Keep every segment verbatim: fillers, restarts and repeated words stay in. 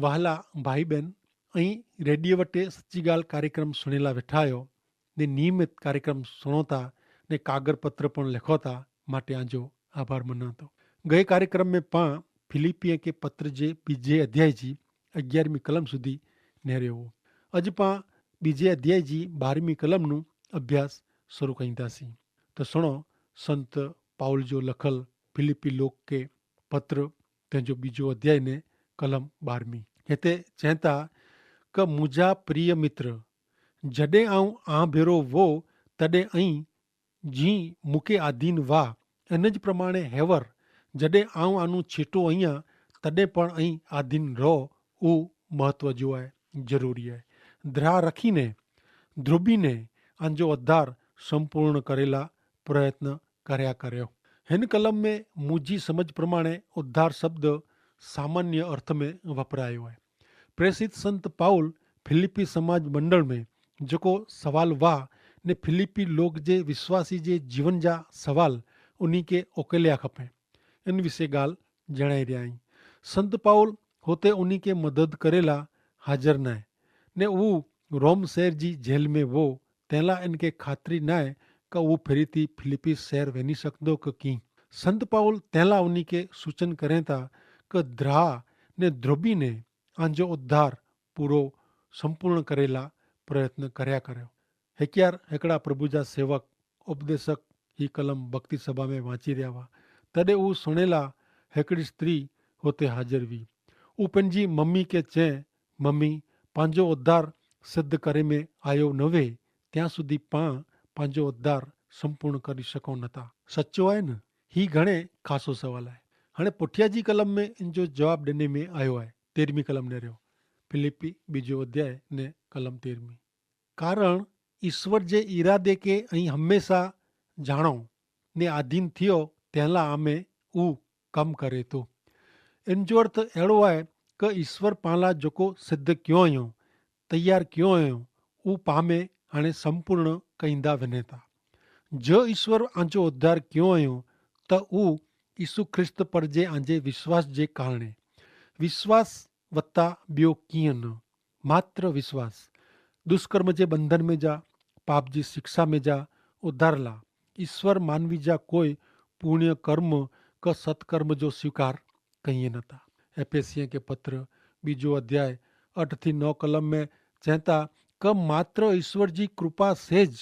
વહાલા ભાઈબેન, અહીં રેડિયો વટે સચ્ચી ગાલ કાર્યક્રમ સુણેલા વેઠાયો, ને નિયમિત કાર્યક્રમ સુણોતા, ને કાગરપત્ર પણ લેખોતા, માટે આજો આભાર મનાતો. ગયે કાર્યક્રમ મેં પાં ફિલિપ્પીએ કે પત્ર જે બીજે અધ્યાય જી અગિયારમી કલમ સુધી નેર્યો હો. અજ પાં બીજે અધ્યાય જી બારમી કલમનું અભ્યાસ શરૂ કઈંદા સી. તો સુણો, સંત પાઉલ જો લખલ ફિલિપ્પી લોક કે પત્ર, તેનો બીજો અધ્યાય ને કલમ બારમી. હેતા ચેંતા કે મુજા પ્રિય મિત્ર, જડે આઉં આભેરો વો, તદે અહીં જી મુકે આધીન વા, એન જ પ્રમાણે હેવર, જડે આઉં આનું છીટો અહિયા, તદે પણ અહીં આધીન રહો. ઉ મહત્વ જો આય, જરૂરી આય. દ્રાહ રખીને, ધ્રુબીને, આજો અધ્ધાર સંપૂર્ણ કરેલા પ્રયત્ન કર્યા કર્યો. હેન કલમ મેં મુજી સમજ પ્રમાણે ઉદ્ધાર શબ્દ સામાન્ય અર્થ મેં વપરાયો હૈ. પ્રેસિત સંત પાઉલ ફિલિપ્પી સમાજ મંડળ મેં જેકો સવાલ વાહ ને ફિલિપ્પી લોગ જે વિશ્વાસી જે જીવન જા સવાલ ઉની કે ઓકેલ્યા ખપે, એન વિશે ગાલ જણાઈ રહ્યા હૈં. સંત પાઉલ હોતે ઉની કે મદદ કરેલા હાજર નાય, ને ઉ રોમ શહેર જી જેલ મેં વો, તેલા એન કે ખાતરી નાય કે ઉ ફેરી થી ફિલિપ્પી શહેર વેની સકદો કે કી. સંત પાઉલ તેલા ઉની કે સૂચન કરેં તા કે દ્રાહ ને ધ્રોબી ને આજો ઉદ્ધાર પૂરો સંપૂર્ણ કરેલા પ્રયત્ન કર્યા કર્યો. હેક્યાર હેકડા પ્રભુ જા સેવક ઉપદેશક હી કલમ ભક્તિ સભા મેં વાંચી રહ્યા વા, તદે ઉ સુણેલા હેકડી સ્ત્રી હોતે હાજર વી. ઉપનજી મમ્મી કે ચે, મમ્મી, પાંજો ઉદ્ધાર સિદ્ધ કરે મેં આયો નવે, ત્યાં સુધી પાં પાંજો ઉદ્ધાર સંપૂર્ણ કરી શકો નતા. સચો આય ન? હી ઘણે ખાસો સવાલ આય. હણે પુઠ્યાજી કલમ મેં ઇનજો જવાબ દેને મેં આયો આય. તેરમી કલમ ને રહ્યો. ફિલિપ્પી બીજો અધ્યાય ને કલમ તેરમી. કારણ ઈસ્વર જે ઈરાદે કે અહીં હમેંશા જાણો ને આધીન થિયો, તેલા આમે ઉ કમ કરે તો. ઇનજો અર્થ એડો આય કે ઈસ્વર પાંલા જોકો સિદ્ધ ક્યો અયો, તૈયાર ક્યો અયો, ઉ પામે હણે સંપૂર્ણ કઈંદા વેને તા. જો ઈસ્વર આજો ઉદ્ધાર ક્યો અયો, તો ઉ ઈસુ ખ્રિસ્ત પર જે આજે વિશ્વાસ જે કારણે. વિશ્વાસ વત્તા બ્યો કિયાં ન? માત્ર વિશ્વાસ. દુષ્કર્મ જે બંધન મેં જા, પાપ જી શિક્ષા મેં જા ઉદ્ધારલા ઈસ્વર માનવી જા કોઈ પૂર્ણ્ય કર્મ કે સત્કર્મ જો સ્વીકાર કહિયે નતા. એફેસિયા કે પત્ર બીજો અધ્યાય અઠ થી નવ કલમ મેં ચેંતા કે માત્ર ઈસ્વર જી કૃપા સે જ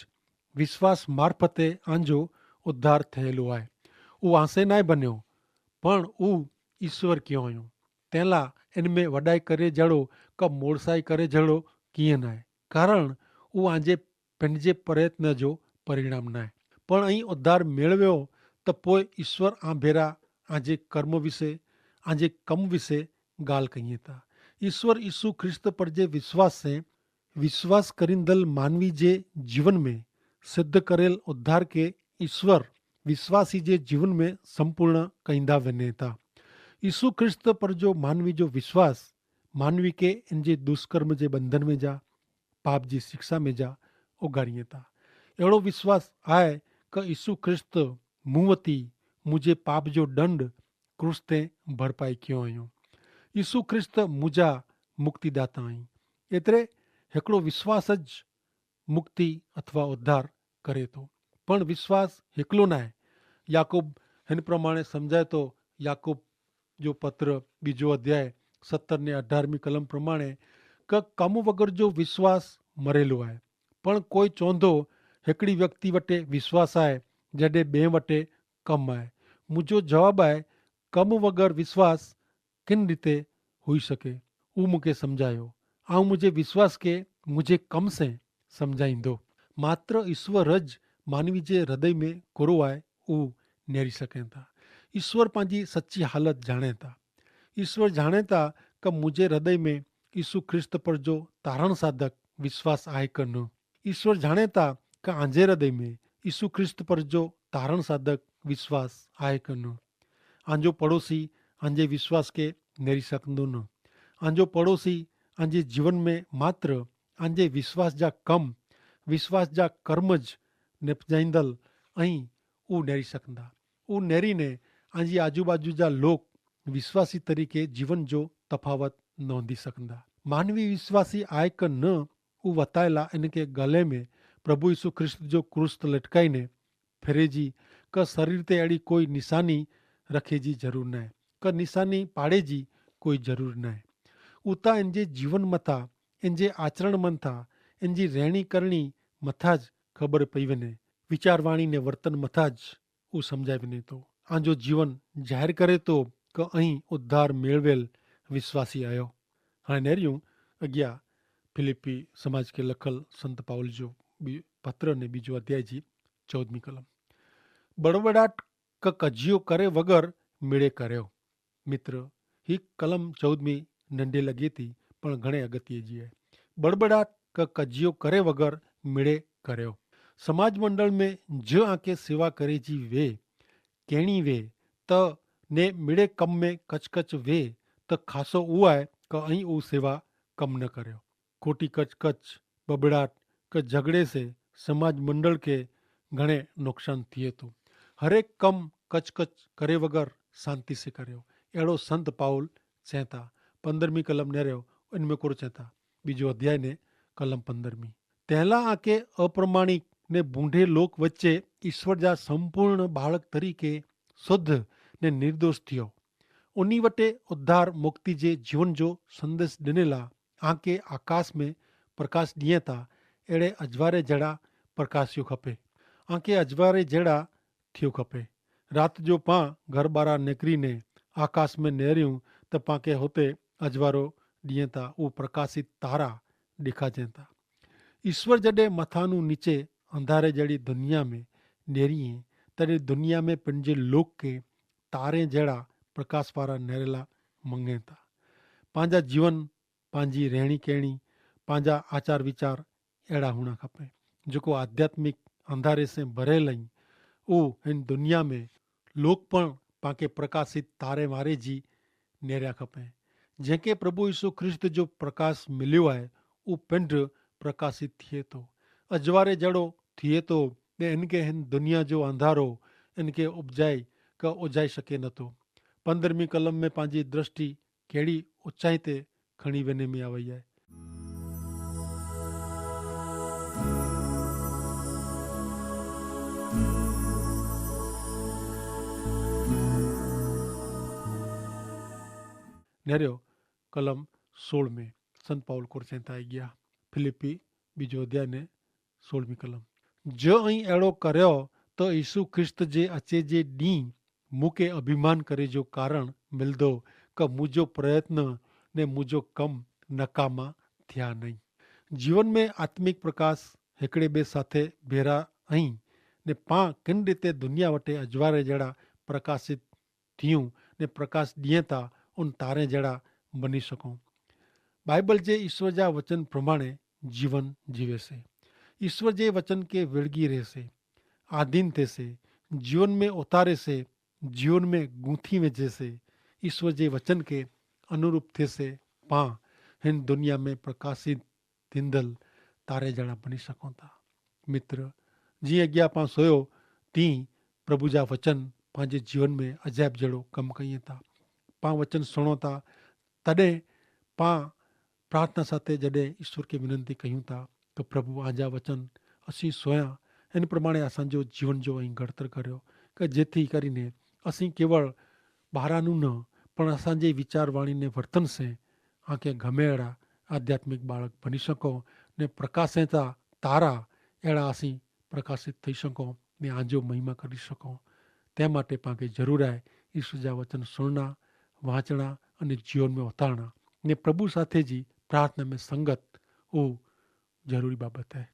વિશ્વાસ મારફતે આંજો ઉદ્ધાર થયેલો આય. ઉ આંસે નાય બન્યો, પણ ઉ ઈસ્વર ક્યો અયો. તેલા એન મેં વડાઈ કરે જેડો કે મોડસાઈ કરે જેડો કિયે નાય. કારણ ઉ આજે પેનજે પ્રયત્ન જો પરિણામ નાય. પણ અહીં ઉદ્ધાર મેળવ્યો, તો પોય ઈસ્વર આંભેરા આજે કર્મ વિશે, આજે કમ વિશે ગાલ કહિયે તા. ઈસ્વર ઈસુ ખ્રિસ્ત પર જે વિશ્વાસ સે વિશ્વાસ કરીંદલ માનવી જે જીવન મેં સિદ્ધ કરેલ ઉદ્ધાર કે ઈસ્વર વિશ્વાસી જે જીવન મેં સંપૂર્ણ કઈંદા વેને તા. ઈસુ ખ્રિસ્ત પર જો માનવી જો વિશ્વાસ માનવી કે એન જે દુષ્કર્મ જે બંધન મેં જા પાપ જી શિક્ષા મેં જા ઉગારી તા. એડો વિશ્વાસ આય કે ઈસુ ખ્રિસ્ત મુવતી મુઝે પાપ જો દંડ ક્રૂસ તે ભરપાઈ ક્યો અયો. ઈસુ ખ્રિસ્ત મુઝે મુક્તિદાતા અહીં. એતરે હેકડો વિશ્વાસ જ મુક્તિ અથવા ઉદ્ધાર કરે તો. પણ વિશ્વાસ હેકલો નાય. યાકૂબ હેન પ્રમાણે સમઝાય તો, યાકૂબ જો પત્ર બીજો અધ્યાય સત્તર ને અઢારમી કલમ પ્રમાણે, કે કમ વગર જો વિશ્વાસ મરેલો આય. પણ કોઈ ચોંધો હેકડી વ્યક્તિ વટે વિશ્વાસ આય, જડે બે વટે કમ આય. મુજો જવાબ આય, કમ વગર વિશ્વાસ કિન રીતે હુઈ શકે? ઉં મુકે સમઝાયો. આઉં મુઝે વિશ્વાસ કે મુઝે કમ સે સમઝાઈંદો. માત્ર ઈસ્વર જ માનવી જે હૃદય મેં કોરો આય ઉં નેરી સકેતા. ઈસ્વર પાંજી સચ્ચી હાલત જાણેતા. ઈસ્વર જાણેતા કે મુઝે હૃદય મેં ઈસુ ખ્રિસ્ત પર જો તારણ સાધક વિશ્વાસ આય કે ન. ઈસ્વર જાણેતા કે આંજે હૃદય મેં ઈસુ ખ્રિસ્ત પર જો તારણ સાધક વિશ્વાસ આય કે ન. આંજો પડોશી આંજે વિશ્વાસ કે નેરી સકંદો ન. આંજો પડોશી આંજે જીવન મેં માત્ર આંજે વિશ્વાસ જા કમ, વિશ્વાસ જા કર્મ જ નેપજાઈંદલ અહીં ઉં નેરી સકંદા. ઉં નેરી ને આંજી આજુબાજુ જા લોક વિશ્વાસી તરીકે જીવન જો તફાવત નોંધી સકંદા. માનવી વિશ્વાસી આય કે ન ઉવતાયેલા એન કે ગલે મેં પ્રભુ ઈસુ ખ્રિસ્ત જો ક્રૂસ લટકાઈ ને ફેરે જી કે શરીર તે એડી કોઈ નિશાની રખે જી જરૂર નાય, કે નિશાની પાડે જી કોઈ જરૂર નાય. ઉતા એન જે જીવન મતા, એન જે આચરણ મંતા, એન જી રહેણી કરણી મતા જ ખબર પૈવે ને, વિચારવાણી ને વર્તન મતા જ ઉસમજાવી નહીં તો આજો જીવન જાહેર કરે તો કે અહીં ઉદ્ધાર મેળવેલ વિશ્વાસી આયો. હાણે નેર્યું અગિયા ફિલિપ્પી સમાજ કે લખલ સંત પાઉલ જો પત્ર ને બીજો અધ્યાય જી ચૌદમી કલમ. બડબડાટ કે કજ્યો કરે વગર મેળે કર્યો. મિત્ર, હી કલમ ચૌદમી નંડે લગી તી, પણ ઘણે અગત્ય જી હૈ. બડબડાટ કે કજ્યો કરે વગર મેળે કર્યો. સમાજ મંડળ મેં જો આંકે સેવા કરે જી વે કેણી વે, તો ને મિડે કમ મેં કચકચ વે, તો ખાસો ઉઆય કે અહીં ઉસેવા કમ ન કર્યો. ખોટી કચકચ, બબડાટ કે ઝગડે સે સમાજ મંડળ કે ઘણે નોકસાન થિયે તો. હરેક કમ કચકચ કરે વગર શાંતિ સે કર્યો. એડો સંત પાઉલ ચેતા પંદ્રહમી કલમ નેર્યો. એન મેં કોરો ચેતા બીજો અધ્યાય ને કલમ પંદ્રહમી. તેલા આકે અપ્રમાણિક ને ભૂંડે લોક વચ્ચે ઈસ્વર જા સંપૂર્ણ બાળક તરીકે શુદ્ધ ને નિર્દોષ થિયો. ઉની વટે ઉદ્ધાર મુક્તિ જે જીવન જો સંદેશ દેનેલા આકે આકાશ મેં પ્રકાશ દિયે તા એડે અજવારે જેડા પ્રકાશ્યો ખપે. આકે અજવારે જેડા થિયો ખપે. રાત જો પાં ઘરબારા નેકરી ને આકાશ મેં નેર્યું તો પાંકે હોતે અજવારો દિયે તા ઉપ્રકાશિત તારા દેખાજે તા. ઈસ્વર જડે મથાનું નીચે અંધારે જેડી દુનિયા મેં નેરી હૈ, તેડે દુનિયા મેં પંજે લોક કે તારે જેડા પ્રકાશ પારા નેરેલા મંગે તા. પાંજા જીવન, પાંજી રહેણી કહેણી, પાંજા આચાર વિચાર એડા હુણા ખપે, જોકો આધ્યાત્મિક અંધારે સે ભરેલ હૈં. ઉહ હેન દુનિયા મેં લોક પણ પાંકે પ્રકાશિત તારે મારે જી નેર્યા ખપે. જેંકે પ્રભુ ઈસુ ખ્રિસ્ત જો પ્રકાશ મિલ્યો આય, ઉપેંડ પ્રકાશિત થિયે તો. અજવારે જેડો થિયે તો, ને એનકે હેન દુનિયા જો અંધારો એનકે ઉપજાઈ કે ઓજાઈ શકે નતો. પંદ્રહમી કલમ મેં પાંજી દ્રષ્ટિ કેડી ઉચાઈ તે ખણી વેને મેં આવય આય. નેર્યો કલમ સોળ મેં સંત પાઉલ કોર ચેતા આઈ ગ્યા. ફિલિપ્પી બીજો અધ્યાય ને સોળમી કલમ. જો અહીં એડો કર્યો તો ઈસુ ખ્રિસ્ત જે અચે જે દી મુકે અભિમાન કરે જો કારણ મિલદો કે મુજો પ્રયત્ન ને મુજો કમ નકામા થ્યા નહીં. જીવન મેં આત્મિક પ્રકાશ હેકડ઼ે બે સાથે ભેરા અહીં ને પાં કિન રીતે દુનિયા વટે અજવારે જેડા પ્રકાશિત થિયું ને પ્રકાશ દિયે તા ઉન તારે જેડા બની શકો. બાઈબલ જે ઈસ્વર જા વચન પ્રમાણે જીવન જીવે સે. ઈસ્વર જે વચન કે વેડગી રહેસે, આધીન થેસે, જીવન મેં ઓતારે સે, જીવન મેં ગૂંથી વેજે સે. ઈસ્વર જે વચન કે અનુરૂપ થેસે, પાં હેન દુનિયા મેં પ્રકાશિત તિંદલ તારે જેડા બની શકો તા. મિત્ર, જી અગિયા પાં સોયો તી પ્રભુ જા વચન પાંજે જીવન મેં અજાયબ જેડો કમ કઈ તા. પાં વચન સુણો તા તદે પાં પ્રાર્થના સાથે જડે ઈસ્વર કે વિનંતી કહ્યું તા કે પ્રભુ આજા વચન અસી સોયા એન પ્રમાણે અસાંજો જીવન જો અહીં ગડતર કર્યો કે જેથી કરીને અસી કેવળ બહારાનું ન પણ અસાંજે વિચારવાણીને વર્તન સે આંકે ગમે એડા આધ્યાત્મિક બાળક બની શકો ને પ્રકાશેતા તારા એડા અસી પ્રકાશિત થઈ શકો ને આજો મહિમા કરી શકો. તે માટે પાંકે જરૂર આય ઈસુ જા વચન સુણના, વાંચણા અને જીવન મેં ઉતારણા ને પ્રભુ સાથે જી પ્રાર્થના મેં સંગત ઉહ જરૂરી બાબત હૈ.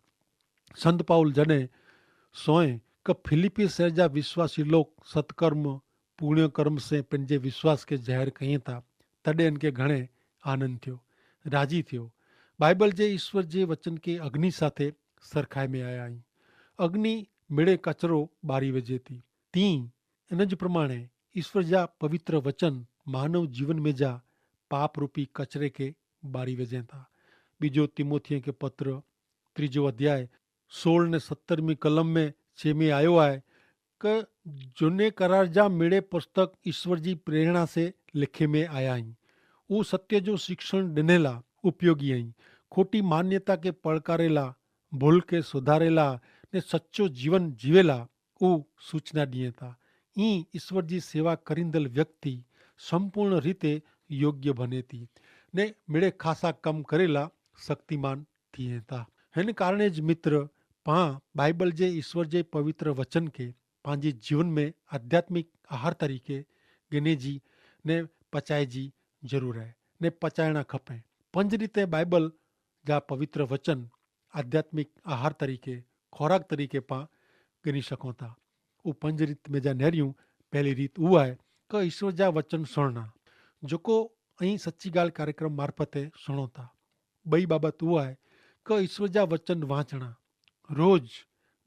સંત પાઉલ જને સોય કે ફિલિપી સહર જા વિશ્વાસી લોક સત્કર્મ પૂર્ણ્યકર્મ સે પન જે વિશ્વાસ કે જાહેર કહિયે તા તદે અનકે ઘણે આનંદ થયો, રાજી થયો. બાઈબલ જે ઈસ્વર જે વચન કે અગ્નિ સાથે સરખાઈ મેં આયા હી. અગ્નિ મેળે કચરો બારી વજે તી તી એન જ પ્રમાણે ઈસ્વર જા પવિત્ર વચન માનવ જીવન મેં જા પાપરૂપી કચરે કે બારી વજે તા. બીજો તિમોથિયે કે પત્ર ત્રીજો અધ્યાય સોળ ને સત્તરમી કલમ મેં ચેમે આયો આય કે જોને કરાર જા મેળે પુસ્તક ઈસ્વર જી પ્રેરણા સે લેખે મેં આયા હી. ઉસત્ય જો શિક્ષણ ડેનેલા ઉપયોગી અહીં, ખોટી માન્યતા કે પડકારેલા, ભૂલ કે સુધારેલા ને સચો જીવન જીવેલા ઉસૂચના ડિયે તા. ઈ ઈસ્વર જી સેવા કરીંદલ વ્યક્તિ સંપૂર્ણ રીતે યોગ્ય ભનેતી ને મેળે ખાસા કમ કરેલા શક્તિમાન થિયે તા. હેન કારણે જ મિત્ર, પાં બાઈબલ જે ઈસ્વર જે પવિત્ર વચન કે પાંજી જીવન મેં આધ્યાત્મિક આહાર તરીકે ગિનેજી ને પચાઈજી જરૂર હૈ ને પચાઈણા ખપે. પંજ રીતે બાઈબલ જા પવિત્ર વચન આધ્યાત્મિક આહાર તરીકે ખોરાક તરીકે પાં ગિની શકો થા. ઉપંજ રીત મેં જા નેર્યું. પહેલી રીત ઉઆ હૈ કે ઈસ્વર જા વચન સુણના, જોકો અહીં સચ્ચી ગાલ કાર્યક્રમ મારફતે સુણો થા. બઈ બાબત ઉઆ હૈ કે ઈસ્વર જા વચન વાંચણા, રોજ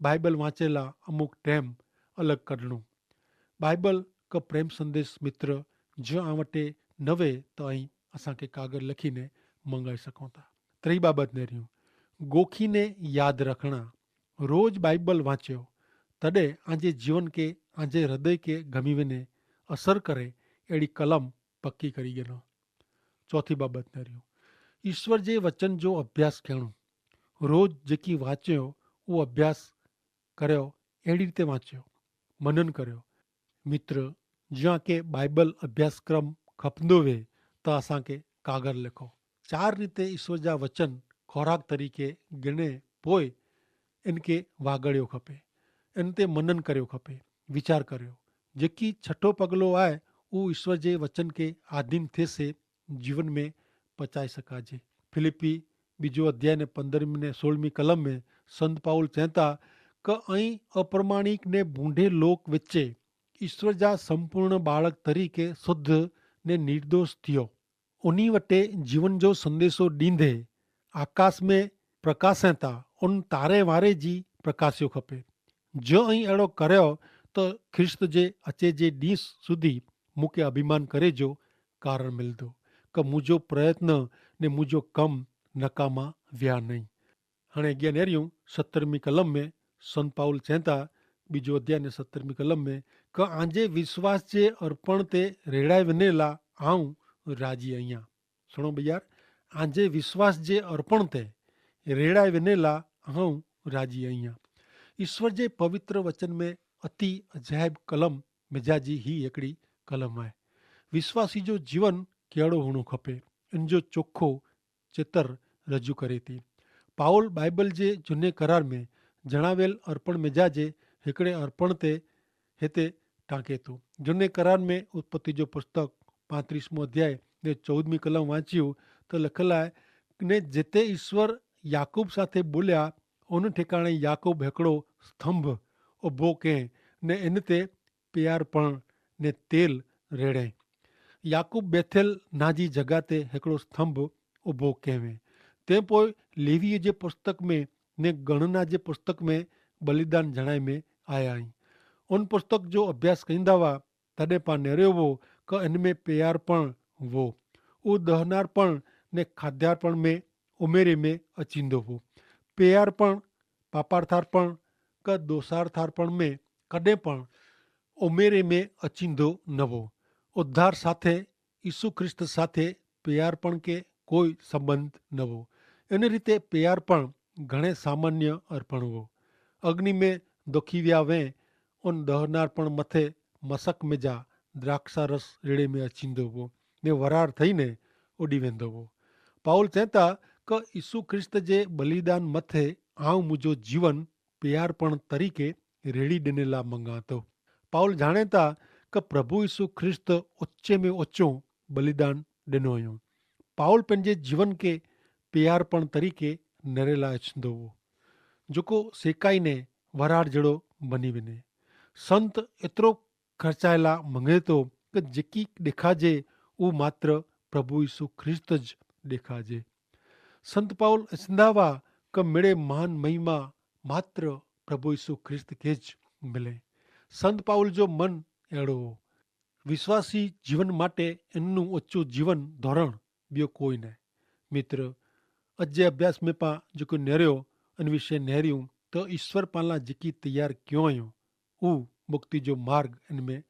બાઈબલ વાંચેલા અમુક ટેમ અલગ કઢણું. બાઈબલ કે પ્રેમ સંદેશ મિત્ર જો આ વટે નવે તો અહીં અસાંકે કાગર લખીને મંગાઈ શકો થા. ત્રેય બાબત નેર્યું, ગોખીને યાદ રખણા. રોજ બાઈબલ વાંચ્યો તદે આજે જીવન કે આજે હૃદય કે ગમી વેને અસર કરે એડી કલમ પક્કી કરી ગેનો. ચોથી બાબત નેર્યું, ઈસ્વર જે વચન જો અભ્યાસ કહેણું. રોજ જેકી વાંચ્યો ઉ અભ્યાસ કર્યો એડી રીતે વાંચ્યો, મનન કર્યો. મિત્ર, જ્યાં કે બાઈબલ અભ્યાસક્રમ ખપદો વે તો અસાંકે કાગર લેખો. ચાર રીતે ઈસ્વર જા વચન ખોરાક તરીકે ગિણે પોય એનકે વાગડ્યો ખપે, એન તે મનન કર્યો ખપે, વિચાર કર્યો. જેકી છઠો પગલો આય ઉ ઈસ્વર જે વચન કે આધીન થે સે જીવન મેં પચાઈ સકાજે. ફિલિપ્પી બીજો અધ્યાય ને પંદ્રહમી ને સોળમી કલમ મેં સંત પાઉલ ચેંતા કે અહીં અપ્રમાણિક ને ભૂંડે લોક વચ્ચે ઈસ્વર જા સંપૂર્ણ બાળક તરીકે શુદ્ધ ને નિર્દોષ થિયો. ઉની વટે જીવન જો સંદેશો દીંધે આકાશ મેં પ્રકાશેતા ઉન તારે વારે જી પ્રકાશ્યો ખપે. જો અહીં એડો કર્યો તો ખ્રિસ્ત જે અચે જે દીસ સુધી મુકે અભિમાન કરે જો કારણ મિલતો કે મુજો પ્રયત્ન ને મુજો કમ નકામા વ્યા નહીં. હણે અગિયા નેર્યું સત્તરમી કલમ મેં સંત પાઉલ ચેંતા બીજો અધ્યાય ને સત્તરમી કલમ મેં કે આજે વિશ્વાસ જે અર્પણ તે રેડાઈ વનેલા આઉં રાજી અહિયા. સુણો બયાર, આજે વિશ્વાસ જે અર્પણ તે રેડાઈ વનેલા આઉં રાજી અહિયા. ઈસ્વર જે પવિત્ર વચન મેં અતિ અજાયબ કલમ મેજાજી હી એકડી કલમ આય. વિશ્વાસી જો જીવન કેડો હુણો ખપે, એન જો ચોખો ચેતર રજૂ કરે તી. પાઉલ બાઈબલ જે જુને કરાર મેં જણાવેલ અર્પણ મેજા જે હેકડ઼ે અર્પણ તે હેતે ટાંકે તો. જુને કરાર મેં ઉત્પત્તિ જો પુસ્તક પાંત્રીસમો અધ્યાય ને ચૌદમી કલમ વાંચ્યું તો લખેલા હૈ, ને જેતે ઈસ્વર યાકૂબ સાથે બોલ્યા ઉન ઠેકાણે યાકૂબ હેકડો સ્તંભ ઉભો કહેં ને એન તે પ્યાર પણ ને તેલ રેડ઼ે. યાકૂબ બેથેલ નાજી જગા તે હેકડો સ્તંભ ઉભો કહેં. તે પોય લેવી જે પુસ્તક મેં ને ગણના જે પુસ્તક મેં બલિદાન જણાઈ મેં આયા હૈં. ઉન પુસ્તક જો અભ્યાસ કઈંદા વા તદે પા નેરેવો કે એન મેં પ્યાર પણ વો. ઉદહનાર પણ ને ખાદ્યાર પણ મેં ઉમેરે મેં અચીંદો વો. પ્યાર પણ પાપાર્થાર પણ કે દોષાર્થાર પણ મેં કદે પણ ઉમેરે મેં અચીંદો નવો. ઉદ્ધાર સાથે ઈસુ ખ્રિસ્ત સાથે પ્યાર પણ કે કોઈ સંબંધ નવો. એન રીતે પ્યાર પણ ઘણે સામાન્ય અર્પણ વો. અગ્નિ મેં દોખી વ્યા વે ઉન દહનાર પણ મતે મસક મેં જા દ્રાક્ષારસ રેડ઼ે મેં અચીંદો વો ને વરાર થઈને ઉડી વેંદો વો. પાઉલ ચેંતા કે ઈસુ ખ્રિસ્ત જે બલિદાન મતે આઉં મુજો જીવન પ્યાર પણ તરીકે રેડ઼ી દેનેલા મંગાતો. પાઉલ જાણેતા કે પ્રભુ ઈસુ ખ્રિસ્ત ઓચ્ચે મેં ઓચ્ચો બલિદાન દેનો અયો. પાઉલ પન જે જીવન કે પ્યાર પણ તરીકે નરેલા અચંદો વો, જોકો સેકાઈ ને વરાર જેડો બની વેને. સંત એતરો ખર્ચાયેલા મંગેતો કે જેકી દેખાજે ઉહ માત્ર પ્રભુ ઈસુ ખ્રિસ્ત જ દેખાજે. સંત પાઉલ અચંદા વા કે મેડે મહાન મહિમા માત્ર પ્રભુ ઈસુ ખ્રિસ્ત કે જ મિલે. સંત પાઉલ જો મન એડો હો. વિશ્વાસી જીવન માટે એનનું ઓછું જીવન ધોરણ બ્યો કોઈ નાય. મિત્ર, અજ્જે અભ્યાસ મેં પા જેકો નેર્યો અન વિશે નેર્યું, તો ઈસ્વર પાલા જેકી તૈયાર ક્યો અયો ઉહ મુક્તિ જો માર્ગ એન મેં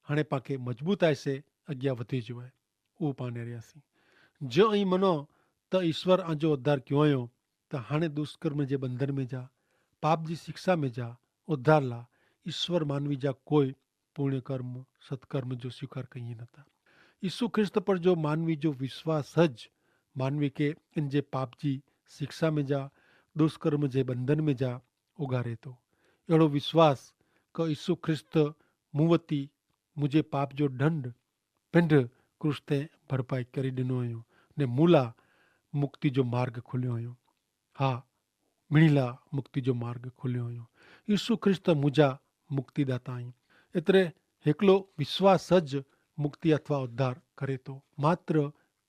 હણે પાંકે મજબૂતાઈ સે અજ્ઞા વધી જો હૈ. ઉહ પા નેર્યા સી. જો અહીં મનો તો ઈસ્વર આજો ઉદ્ધાર ક્યો આયો, તો હાણે દુષ્કર્મ જે બંધન મેં જા, પાપ જી શિક્ષા મેં જા ઉદ્ધાર લા ઈસ્વર માનવી જા કોઈ પૂર્ણકર્મ સત્કર્મ જો સ્વીકાર કઈ નતા. ઈસુ ખ્રિસ્ત પર જો માનવી જો વિશ્વાસ જ માનવી કે એન જે પાપ જી શિક્ષા મેં જા દુષ્કર્મ જે બંધન મેં જા ઉગારે તો. એડો વિશ્વાસ કે ઈસુ ખ્રિસ્ત મુવતી મુઝે પાપ જો ઢંડ પિંડ ક્રૂસ તે ભરપાઈ કરી દેનો અયો ને મુલા મુક્તિ જો માર્ગ ખુલ્યો અયો. હા, મિણિલા મુક્તિ જો માર્ગ ખુલ્યો અયો. ઈસુ ખ્રિસ્ત મુઝે મુક્તિદાતા અહીં. એતરે હેકલો વિશ્વાસ જ મુક્તિ અથવા ઉદ્ધાર કરે તો. માત્ર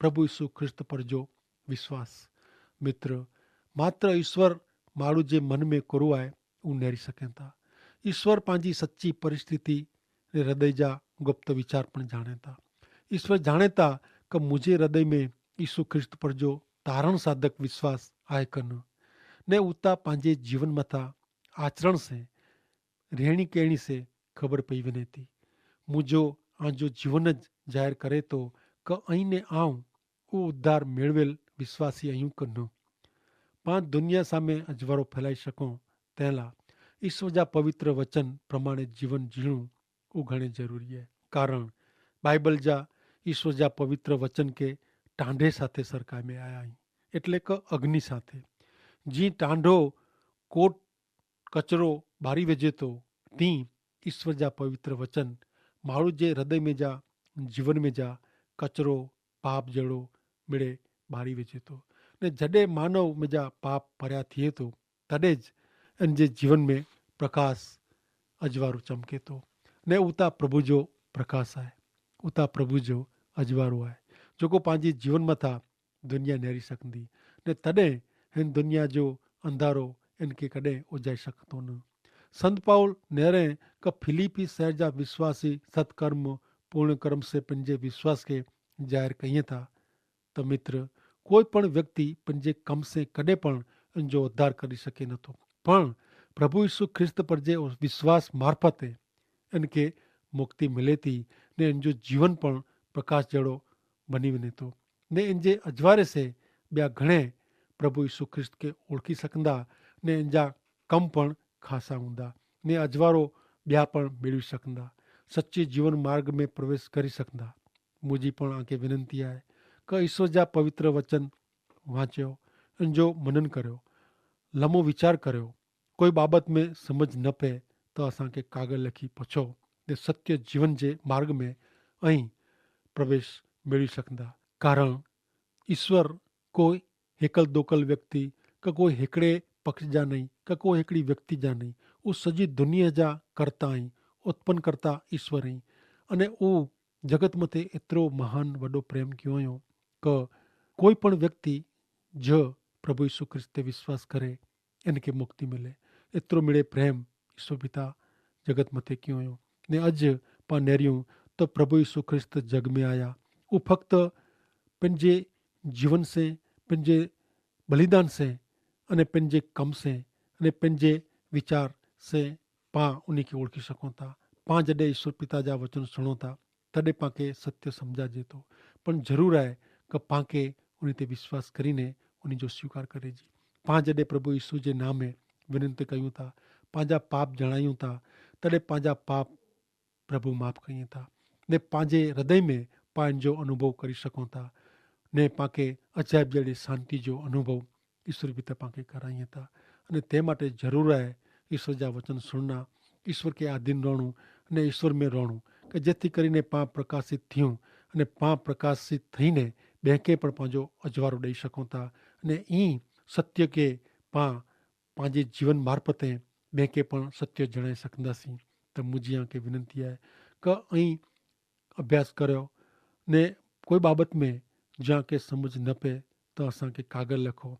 પ્રભુ ઈસુ ખ્રિસ્ત પર જો વિશ્વાસ. મિત્ર, માત્ર ઈસ્વર માણુ જે મન મેં કરુઆએ ઉનેરી શકેતા. ઈસ્વર પાંજી સચ્ચી પરિસ્થિતિ ને હૃદય જા ગુપ્ત વિચાર પણ જાણેતા. ઈસ્વર જાણેતા કે મુઝે હૃદય મેં ઈસુ ખ્રિસ્ત પર જો તારણ સાધક વિશ્વાસ આય કન ને ઉતા પાંજે જીવન મતા આચરણ સે રહેણી કહેણી સે ખબર પઈ વેને તી. મુઝે આજો જીવન જ જાહેર કરે તો કે અહીં ને આઉં ઉદ્ધાર મેળવેલ વિશ્વાસી અયૂં કન્નો. પાંચ દુનિયા સામે અજવારો ફેલાઈ શકો તેલા ઈસ્વર જા પવિત્ર વચન પ્રમાણે જીવન જીણું ઉ ઘણે જરૂરી હૈ. કારણ બાઈબલ જા ઈસ્વર જા પવિત્ર વચન કે ટાંડે સાથે સરખાઈ મેં આયા હૈં, એટલે કે અગ્નિ સાથે. જી ટાંડો કોટ કચરો બારી વેજે તો, તી ઈસ્વર જા પવિત્ર વચન માણુ જે હૃદય મેં જા જીવન મેં જા કચરો પાપ જેડો મેડે બારી વેજે તો. ને જડે માનવ મેં જા પાપ ભર્યા થિયે તો, તદે જ એન જે જીવન મેં પ્રકાશ અજવારો ચમકે તો. ને ઉતા પ્રભુ જો પ્રકાશ આય, ઉતા પ્રભુ જો અજવારો આય, જોકો પાંજી જીવન મતા દુનિયા નેરી સકંદી. ને તદે હેન દુનિયા જો અંધારો એન કે કદે ઉજાઈ સકતો ન. સંત પાઉલ નેરે કે ફિલિપી સહર જા વિશ્વાસી સત્કર્મ પૂર્ણ કર્મ સે પન જે વિશ્વાસ કે જાહેર કહિયે થા. તો મિત્ર, કોઈ પણ વ્યક્તિ પન જે કમ સે કદે પણ એન જો ઉદ્ધાર કરી શકે નતો. પણ પ્રભુ ઈસુ ખ્રિસ્ત પર જે વિશ્વાસ મારફતે એન કે મુક્તિ મિલે થી, ને એન જો જીવન પણ પ્રકાશ જેડો બની વેને તો. ને એન જે અજવારે સે બ્યા ઘણે પ્રભુ ઈસુ ખ્રિસ્ત કે ઓળખી સકંદા, ને એન જા કમ પણ ખાસા હુંદા, ને અજવારો બ્યા પણ મેળવી સકંદા, સચ્ચે જીવન માર્ગ મેં પ્રવેશ કરી સકંદા. મુઝે પણ આકે વિનંતી આય કે ઈસુ જા પવિત્ર વચન વાંચ્યો, એન જો મનન કર્યો, લમો વિચાર કર્યો, કોઈ બાબત મેં સમજ ન પે તો અસાંકે કાગર લખી પછો, ને સત્ય જીવન જે માર્ગ મેં અહીં પ્રવેશ મેળવી સકંદા. કારણ ઈસ્વર કોઈ હેકલ દોકલ વ્યક્તિ કે કોઈ હેકડ઼ે પક્ષ જા નહીં કે કોઈ હેકડ઼ી વ્યક્તિ જા નહીં. ઉસ સજી દુનિયા જા કરતા અહીં ઉત્પન કરતા ઈસ્વર અહીં. અને ઉસ જગત મતે એતરો મહાન વડો પ્રેમ ક્યો અયો કે કોઈ પણ વ્યક્તિ જો પ્રભુ ઈસુ ખ્રિસ્ત તે વિશ્વાસ કરે એન કે મુક્તિ મિલે. એતરો મિડે પ્રેમ ઈસુ પિતા જગત મતે ક્યો અયો. ને અજ પા નેર્યું તો પ્રભુ ઈસુ ખ્રિસ્ત જગ મેં આયા. ઉસ ફક્ત પનજે જીવન સે, પનજે બલિદાન સે, અને પનજે કમ સે, અને પનજે વિચાર સે પા ઉની કે ઓળખી સકોતા. પા જડે ઈસુ પિતા જા વચન સુણોતા તદે પાંકે સત્ય સમઝાજે તો. પણ જરૂર આય કે પાંકે ઉની તે વિશ્વાસ કરીને ઉની જો સ્વીકાર કરે જી. પા જડે પ્રભુ ઈસુ જે નામે વિનંતી કહ્યું તા, પાંજા પાપ જણાયું તા, તદે પાંજા પાપ પ્રભુ માફ કહિયે તા, ને પાંજે હૃદય મેં પાન જો અનુભવ કરી સકોતા, ને પાંકે અજાયબ જેડ઼ી શાંતિ જો અનુભવ ઈસ્વર ભી તે પાંકે કરાઈ હતા. અને તે માટે જરૂર આય ઈસ્વર જા વચન સુણના, ઈસ્વર કે આધીન રોણું, અને ઈસ્વર મેં રોણું, કે જેથી કરીને પાં પ્રકાશિત થિયું, અને પાં પ્રકાશિત થઈને બેંકે પણ પાંજો અજવારો દઈ શકોતા. અને ઈ સત્ય કે પાં પાંજે જીવન મારફતે બેંકે પણ સત્ય જણાઈ સકંદા સી. તો મુઝે આંકે વિનંતી આય કે અહીં અભ્યાસ કર્યો, ને કોઈ બાબત મેં જ્યાં કે સમજ ન પે, તો અસાંકે કાગર લખો,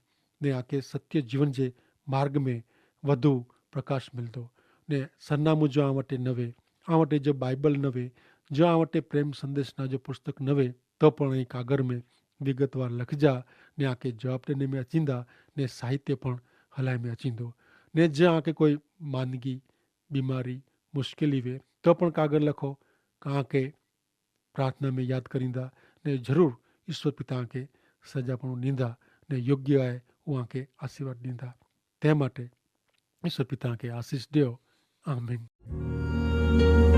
ને આંકે સત્ય જીવન જે માર્ગ મેં વધુ પ્રકાશ મિલતો. ને સરનામું જો આ વટે નવે, આ વટે જો બાઈબલ નવે, જો આ વટે પ્રેમ સંદેશ ના જો પુસ્તક નવે, તો પણ અહીં કાગર મેં વિગતવાર લખજા, ને આંકે જવાબ દેને મેં અચીંદા, ને સાહિત્ય પણ હલાઈ મેં અચીંદો. ને જો આંકે કોઈ માંદગી, બીમારી, મુશ્કેલી વે, તો પણ કાગર લખો, આંકે પ્રાર્થના મેં યાદ કરીંદા, ને જરૂર ઈસ્વર પિતા આંકે સજાપણું નીંધા ને યોગ્ય આય ઉહાં કે આશીર્વાદ નીંધા. તે માટે ઈસર પિતા કે આશીસ દેઓ. આમીન.